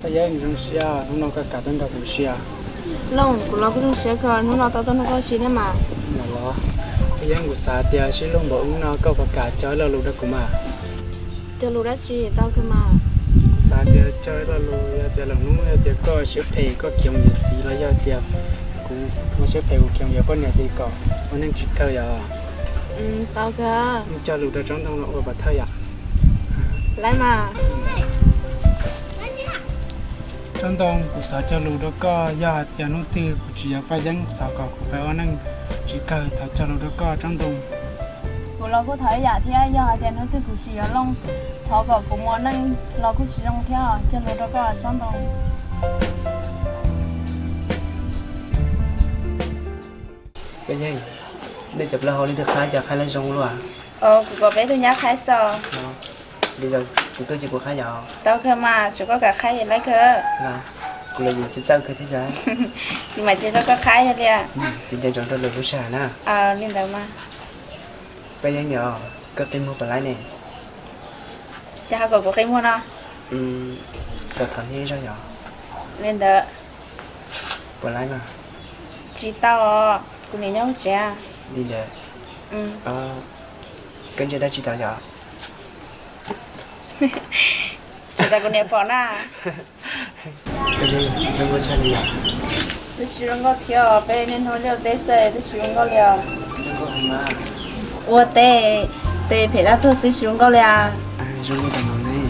Paj Yeeb, zoo siab hnub no koj kam tuaj nrog kuv sia. Looj, kuv los kuj zoo siab kawg hnub no tau tuaj nrog koj sia thiab mas. Los, Paj Yeeb, kuv xav tias sib luag npaum ub no koj puas kam cog ib lo lus rau kuv mas? Cog lus dab tsi? Tau kawg mas. Kuv xav tias cog ib lo lus, yog tias lwm hnub yog tias koj siab phem koj khiav mus yuav txiv los yog tias kuv muaj siab phem kuv khiav mus yuav poj niam ces kom ua neej tsis kawg yom. Tau kawg. Cog lus rau tsob ntoo no ua pov thawj yom. Lawm mas. Tsob ntoo, kuv thov cog lus rau koj, yog hais tias hnub twg kuv tsis yuav Paj Yeeb thov kom kuv peb ua neej tsis kawg, thov cog lus rau koj tsob ntoo. Kuv los kuj thov ib yam thiab, yog hais tias hnub twg kuv tsis yuav Looj, thov kom kuv mus ua neej los kuj tsis zoo thiab, cog lus rau koj tsob ntoo. Paj Yeeb, nej cov plaub hau leej twg qhaib, cov qhaib lawv zoo luaj? Kuv kom peb tug nyab qhaib xwb. Li kuv tuaj ces kuv qhaib yom? Tau kawg mas, tsuav koj kam qhaib lawm kawg. Kuv los yus txawj txawj kawg thiab. Kuv mam cia rau koj qhaib yog li. Ces nco ntsoov rau lwm lub sij hawm na. Li ntawd mas. Paj Yeeb, koj qi muag puas laib ne? Cas ho kom kuv qi muag no? Xav thov neb ib zaug yom. Li ntawd. Puas laib mas? Tsis tau, kuv niam nyob hauv tsev. Li ntawd. Koj ntsia dab tsi tod yom? Tsis tas kuv niam pom na. Twb tsis zoo nkauj thiab, peb niaj hnub liaj teb xwb twb tsis zoo nkauj li os. Ua teb, teb phem dab tuag xwb tsis zoo nkauj li as. Zoo nkauj tas mus ne.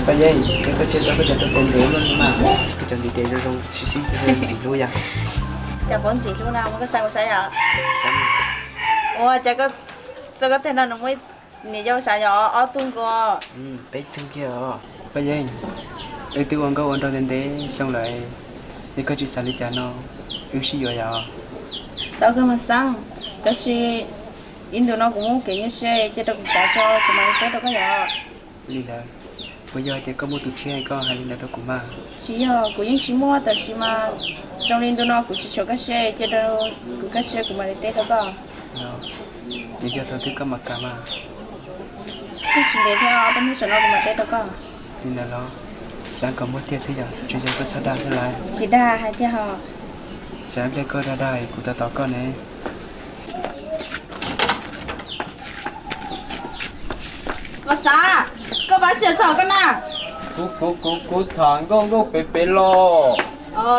Paj Yeeb, koj cia tau koj cov ntiv tes luaj li mas, koj cov ntiv tes zoo zoo sib sib ntxim hlub yom. Cas puas ntxim hlub na, muab koj saib kuv saib yom. Ua cas txog koj teg no nws muaj niam yau sav yom, ob tug nkaus. Peb tug kiag os. Paj Yeeb, wb twb ua nkauj ua nraug ntev ntev xyoo lawm, yog koj tsis xav li cas no, wb sib yuav yom. Tau kawg mas Xeeb, tab sis ib ntu no kuv muaj kev nyuaj siab, cia rau kuv xav tso kuv mam li teb rau koj yom. Li ntawd, puas yog hais tias koj muaj tus tshiab koj hais li ntawd rau kuv mas? Tsis yog, kuv yeej tsis muaj, tab sis mas zoo li ntu no kuv tsis tshuav kaj siab, cia rau kuv kaj siab kuv mam li teb rau koj. Ces yog thaum twg koj mam kam mas? Twb tsis ntev thiab, ob peb hnub tsam no kuv mam teb rau koj. Li ntawd los, xav kom muaj tiag xwb yom, tsuas yog koj txhob dag thiab lauj. Tsis dag hais tiag hos. Tsam ib pliag koj dag dag kuv tos tos koj ne. Koj xav, koj pab tsis txog koj na. Kuv, kuv, kuv, kuv tham nkauj nkauj pem pem los.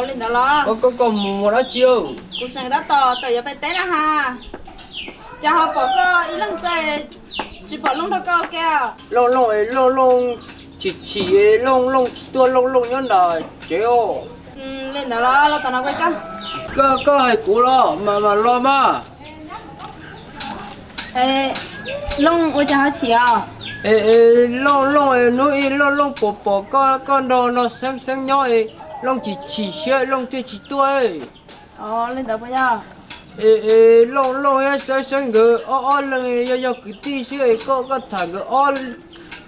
Li ntawd los. Koj, koj, koj mus mus dab tsi? Kuv tseem tab tom tawm yuav pem teb na ha. Cas ho pom koj ib leeg xwb, tsis pom Looj nrog koj ua ke? Looj, Looj, Looj, Looj chim chim, Looj, Looj tsis tuaj, Looj, Looj nyob nram tsev os. Li ntawd los, los tom no kuv koj. Koj, koj hais kuv los mas, mam los mas. Looj ua cas ho chim os? Looj, Looj, hnub ib Looj, Looj pom pom koj, koj nrog no Xeeb, Xeeb nyob, Looj chim chim siab, Looj thiaj tsis tuaj. Li ntawd puas yog? Looj, Looj thiab Xeeb, Xeeb nkawd ob ob leeg yog, yog kwv tij xwb es koj, koj tham nkawd ob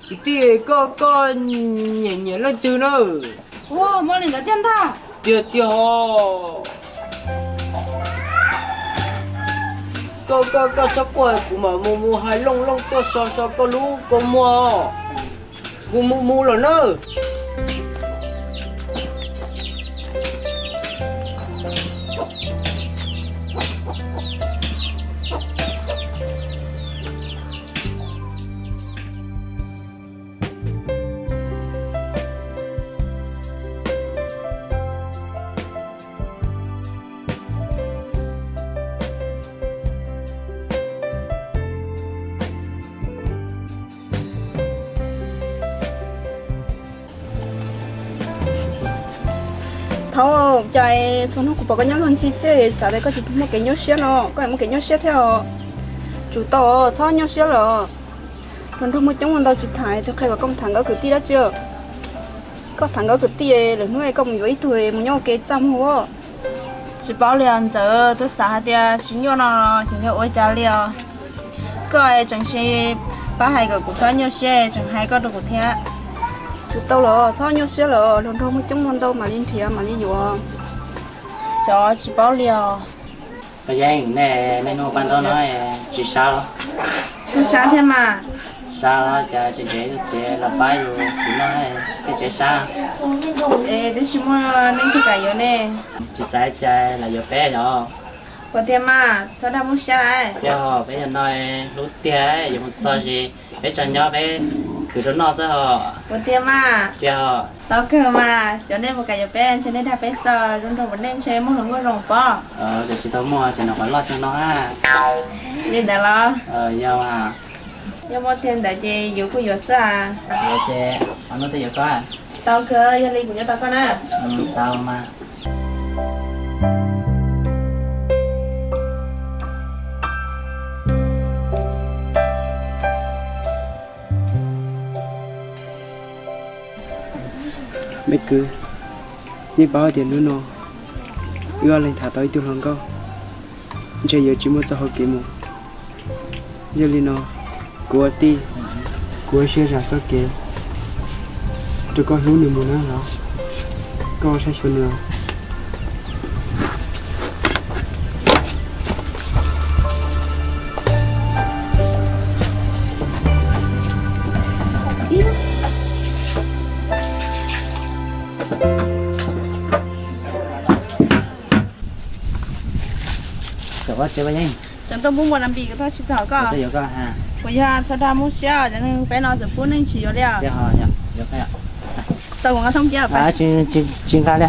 kwv tij, koj, koj nyiam, nyiam leej twg na? Ua, muaj li ntawd tiag ntag. Tiag tiag hos. Koj, koj, koj txhob quaj, kuv mam mus, mus hais Looj, Looj tuaj so, so koj lub kua muag. Kuv mus, mus lawm nawb. Thaub, cas txhua hnub kuv pom koj nyob luag ntxhi xwb, xav tias koj tsis muaj kev nyuaj siab no, koj muaj kev nyuaj siab thiab os. Tsum tau, txhob nyuaj siab lawm. Hluas nraug muaj coob muaj ntau tsis tham, tus qhia kom koj mus tham nkawd kwv tij dab tsi? Koj tham nkawd kwv tij, lwm hnub koj mus yuav ib tug mus nyob ua ke txaj muag. Tsis paub li os Ntxawm, twb xav hais tias tsis nyuaj no los tseem yog ua cas li os. Koj tseem tsis pab hais kom kuv txhob nyuaj siab, tseem hais koj rau kuv thiab. Tsum tau los, txhob nyuaj siab lawm, hluas nraug muaj coob muaj ntau mam li nrhiav mam li yuav. Xyov tsis paub li os. Koj Yeeb, nej niaj hnub pab ntaub no tsis sab los? Kuj sab thiab mas. Sab los cas tsis nrhiav ib tug txiv los pab yus kuv noj? Tsev sab. Es twb tsis muaj neeg twg kam yuav ne. Tsis xav cai los yuav peb yog. Puas tiag mas, txhob dag muaj siab lawm. Tiag hos, peb yog no hlub tiag, yuav mus txog ces peb tso nyob peb khwv rau noj xwb hos. Puas tiag mas? Tiag hos. Tau kawg mas, xyov nej puas kam yuav peb, ntshe nej dag peb xwb, zoo nraug npaum nej ntshe muaj hluas nkauj zoo pob. Tiam sis tau muaj ces nws qhuav loj xyoo no. Li ntawd los? Yog mas. Yog muaj tiag ntawd ces yuav kuj yuav xwb. Yuav ces, qhov no tej yuav koj. Tau kawg, yog li kuv nyob tos koj na. Tau mas. Me kwv, yeej paub tias hnub no wb ob leeg tham tau ib tug hluas nkauj, ntshe yuav tsis muaj txoj hau kev mus. Yog li no, kuv ua tij, kuv ua siab zam txoj kev rau koj hlub nws mus na los. Koj saib xyuas nws. Tseem tuaj pub muas nas npis kuv tuaj tsis txog koj. Kuv yog txhob dag muaj siab, cov neeg peb no txawm pub neeg tsis yuav li os. Tau kuv nqa thoob kiag. Tsis nqa li.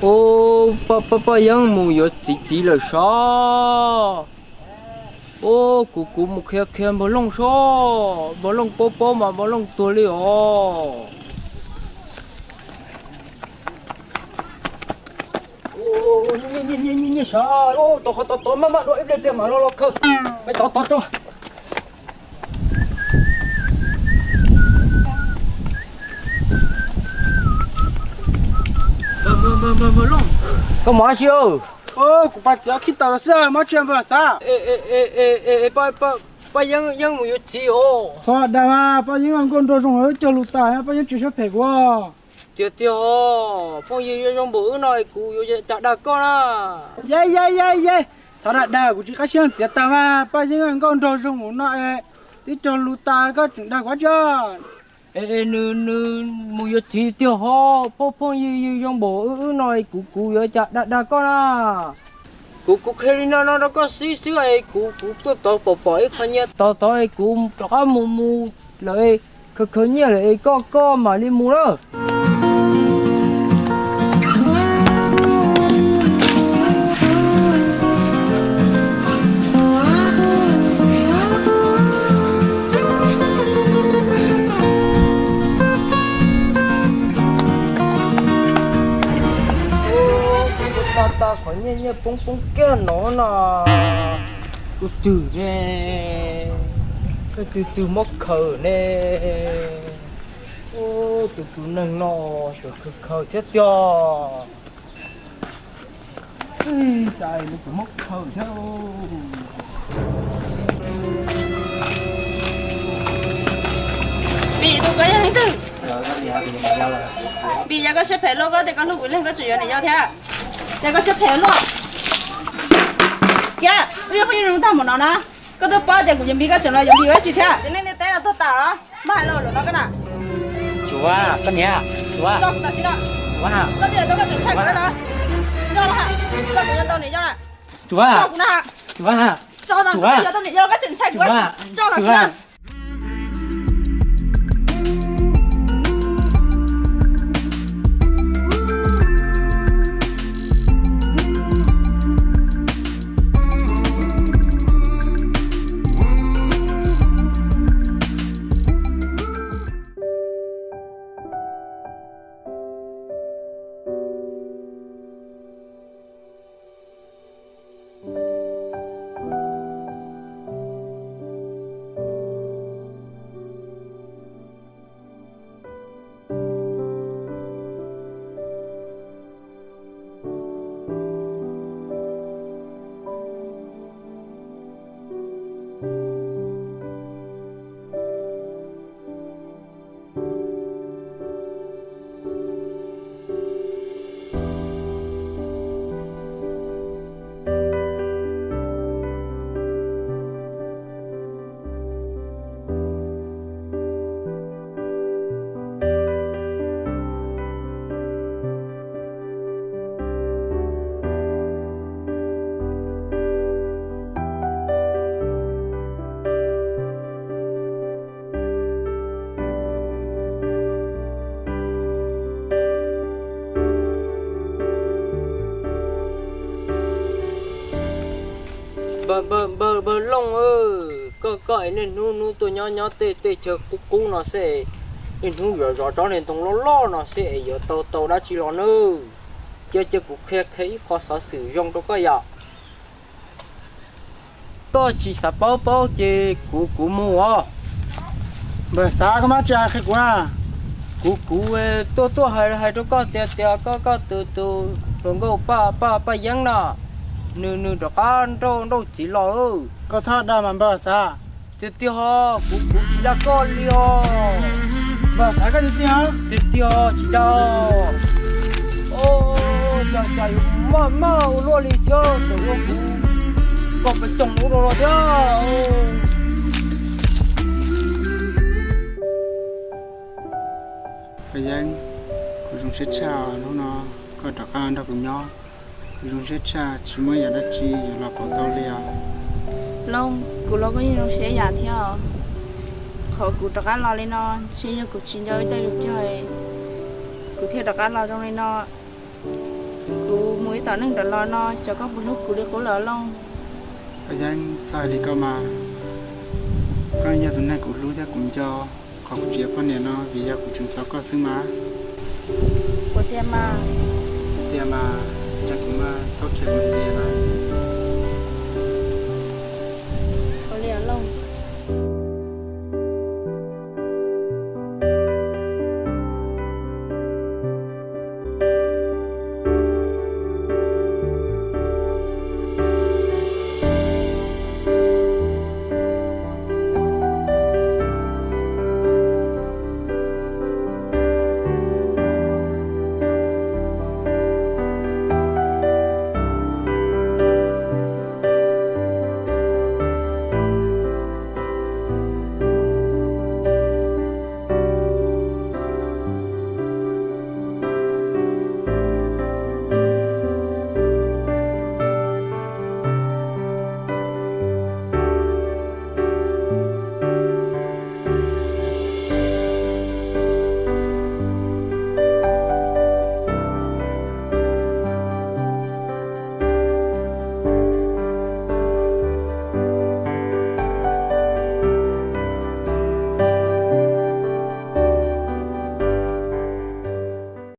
Ub, Paj Yeeb mus yuav txiv txiv lawm sov. Ub, kuv kuv mus qhia qhia Npawg Looj sov, Npawg Looj paub paub mas Npawg Looj tuag li os. Nyiam nyiam sov, tod qhov tod tod maj maj dua ib pliag pliag mam los los khaws. Peb tod tod tso. Koj mus dab tsi? Kuv pab txiv khib taws xwb, muab tsis npawg xav. Paj Yeeb, Yeeb mus yuav txiv os. Txhob dag mas, Paj Yeeb nkauj nraug zoo, ib co lus tas, Paj Yeeb tsis siab phem kuv. Tiag tiag os, phooj ywg zoo npaum wb no es kuv yuav cas dag koj na. Ye ye ye ye, txhob dag dag, kuv tsis qab siab txiav tag mas, Paj Yeeb nkauj nraug zoo mus no es, ib co lus tas koj tseem dag kuv dab tsi? Es nws, nws mus yuav txiv tiag hos, phooj, phooj ywg ywg zoo npaum wb wb no es kuv, kuv yuav cas dag dag koj na. Kuv, kuv qhia li no no rau koj xwb xwb es kuv, kuv tuaj tod pom pom ib qho nyiaj tod tod es kuv rov qab mus mus lawm, khaws khaws nyiaj lawm es koj, koj mam li mus lawm. Kuv tag tag qhov nyiaj nyiaj poob poob kiag no na. Tus twg ne, tus twg muab khaws ne? Tus tus neeg no xyov khaws khaws thiab tiag. Cas nws tseem muab khaws thiab. Vim tus koj yog leej twg? Vim yog koj siab phem luaj, koj tias koj hlub kuv leej koj tseem yuav niam yau thiab. Ces koj siab phem luaj. Kiag, wb yog phooj ywg zoo tag npaum no na, koj twb paub tias kuv yuav npis koj tseem los yuav npis ua dab tsi thiab? Ces nej niam teb no tuag tas los mas hais los lus no koj na. Tsuav, koj niam, tsuav. Tso kuv tam sim no. Tsuav. Koj twb yuav tau koj tseem ntshai kuv na. Tso los, tso kuv yuav tau niam yau na. Tsuav. Tso kuv na. Tsuav. Tso tau, koj twb yuav tau niam yau koj tseem ntshai kuv. Tso tam sim no. Koj es niaj hnub hnub tuaj nyob nyob tej tej chaw qub qub no xwb, niaj hnub zov zov tsob niag ntoo loj loj no xwb es yuav tau tau dab tsi los nawb? Cia cia kuv qhia qhia ib qho xov xwm zoo rau koj yom. Koj tsis xav paub paub ces kuv kuv mus os. Npawg Xav, koj muab tsis hais qhia kuv na. Kuv kuv tuaj tuaj hais hais rau koj tias tias koj koj tus tus hluas nkauj Paj Paj Paj Yeeb no, nws nws rov qab nrauj nrauj txiv los. Koj txhob dag mas npawg Xav. Tiag tiag, kuv kuv tsis dag koj li os. Npawg Xav, koj tiag tiag? Tiag tiag, tsis dag. Cas cas yuav maj maj ua luaj li thiab, txawm ua kuv kom pes coog ua rau los thiab. Paj Yeeb, kuv zoo siab tshaj hnub no koj rov qab los nrog kuv nyob. Kuv zoo siab tshaj, tsis muaj yam dab tsi yuav los pauv tau li os. Looj, kuv los kuj yeej zoo siab yam thiab os. Qhov kuv rov qab los li no, ntshe yog kuv tsis nco ib tej lus cog, kuv thiaj rov qab los zoo li no. Kuv mus ib tom neej rov los no, xyov koj puas hlub kuv li qub lawm Looj. Paj Yeeb, txhob hais li koj mas. Koj yog tus neeg kuv hlub thiab kuv nco. Qhov kuv tsis yuav poj niam no vim yog kuv tseem tos koj xwb mas. Puas tiag mas? Tiag mas, ntseeg kuv mas, txhob khiav kuv ntxiv lawm.